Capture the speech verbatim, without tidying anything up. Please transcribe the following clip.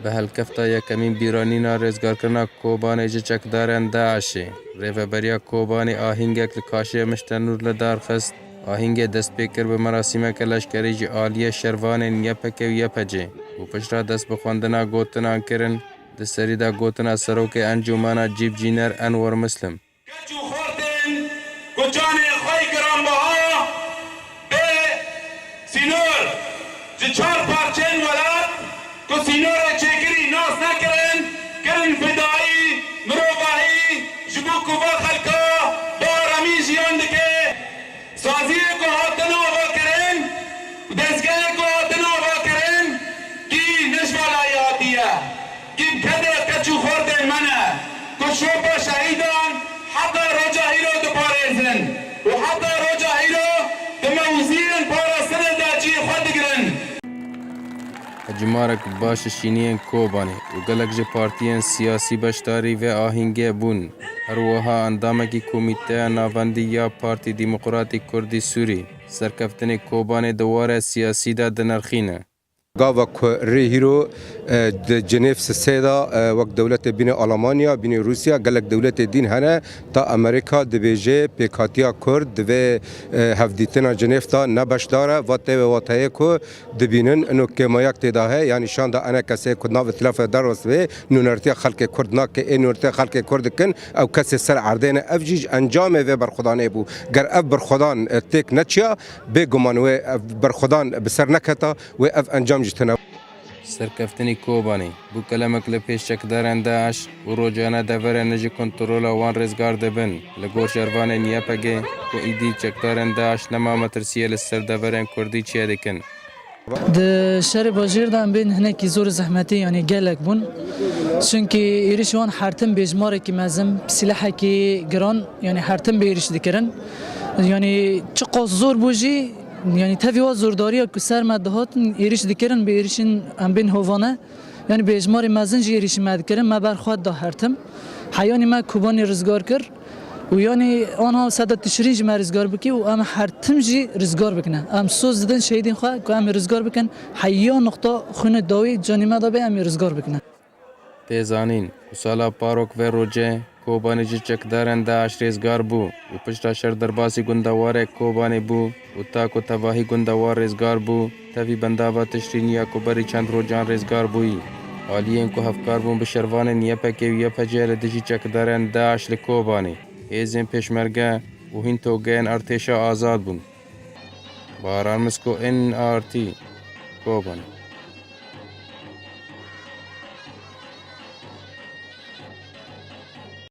Bi helkefta yekemîn bîranîna rêzgarkirina Kobanê ji çekdarên DAIŞê, Rêveberiya Kobanê ahîngek li Kaşê Miştenûr li dar xist. Ahîngê dest pê kir bi merasîmeke leşkerî ji aliyê şervanên Y P G û Y P G û piştre dest bi xwendina gotinan kirin. Di serî de gotina serokê encûmena Cîbcîner Enwer Muslim. Keç û xortên ku canê xwe yî giranbiha bê sînor, ji çar parçeyên welat ku sînorê çêkirî nas nekirin, kirin fidayî, mirovahî, ji bo ku va xelka bi aramî jiyan dike. Saziyê ku hatin avakirin, dezgehê ku hatin avakirin, kî ne ji va layê hatiye, kî bi kedê keç û xortên me ne, ku şopa şehîdan heta roja hîro diparêzin û heta roja hîro di mewziyên parastinê de cihê xwe digirin. Hejmarek baş ji şîniyên Kobanê û gelek ji partiyên siyasî beşdarî vê ahîngê bûn. Her wiha endamekî Komîteya Navendî ya Partî Demokratîk Kurdî Sûrî serkeftinê Kobanê di warê siyasî de dinirxîne. Gava ku rê hîro, e, di Cenêv sisê de, e, wek dewletê bînê Alamanya, bînê Rûsya, gelek dewletê dîn hene, ta Amerîka dibêje pêkhatiya Kurd di vê, e, hevdîtina Cenêv de ne beşdar e, va tê wê wateyê ku dibînin, ino kêmayek tê de heye, yanî şanda ene kesê ku navê tilafê derbas bê, nûnertiya xelkê Kurd nake, ê nûnertiya xelkê Kurd dikin, ew kesê ser erdê ne, ev jî ji encamê vê berxwedanê bû. Ger ev berxwedan, e, têk neçiya, bêguman wê ev berxwedan bi ser neketa, wê ev encam jî tune. Serkeftinî Kobanê bû kelemek li pêş çekdarên DAIŞ û rojane deverên ji kontrola wan rêzgar dibin. Li gor şervanên Y P G ku îdî çekdarên DAIŞ nema metirsiyê li ser deverên Kurdî çêdikin. Di şerê bajêr de em bên hinekî zor zehmetî, yanî gelek bûn. Çunkî êrişî wan her tim bêjmarekî mezin, silahekî giran, yanî her tim bi êrîş dikirin. Yanî çiqas zor bû jî, yanî tevî wa zordariya ku ser me dihatin êrîş dikirin, bi êrîşên em bên hovane. Yanî bêjmarê mezin jî êrîşî me dikirin, me berxwet da her tim. Heyanî me Kobanê rizgar kir û yanî anha seda Tişrîn jî me rizgar bikî û em her tim jî rizgar bikine. Em soz didin şehîdên xwe ku em ê rizgar bikin, heya nuqta xwînê dawî canê me da bê em ê rizgar bikine. Tê zanîn ku sala parok vê rojê Kobanê ji çekdarên DAIŞ rêzgar bû û pişta şer derbasî gundewarê Kobanê bû û ta ku tevahî gundewar rêzgar bû, tevî bendava Tişrînî ya ku berî çend rojan rêzgar bûyî. Aliyên ku hevkar bûn bi şervanên Y P G û Y P G li dijî çekdarên DAIŞ li Kobanê, hêzên pêşmerge û hîn togeyên artêşa azad bûn. Baran Misko, N R T, Kobanê.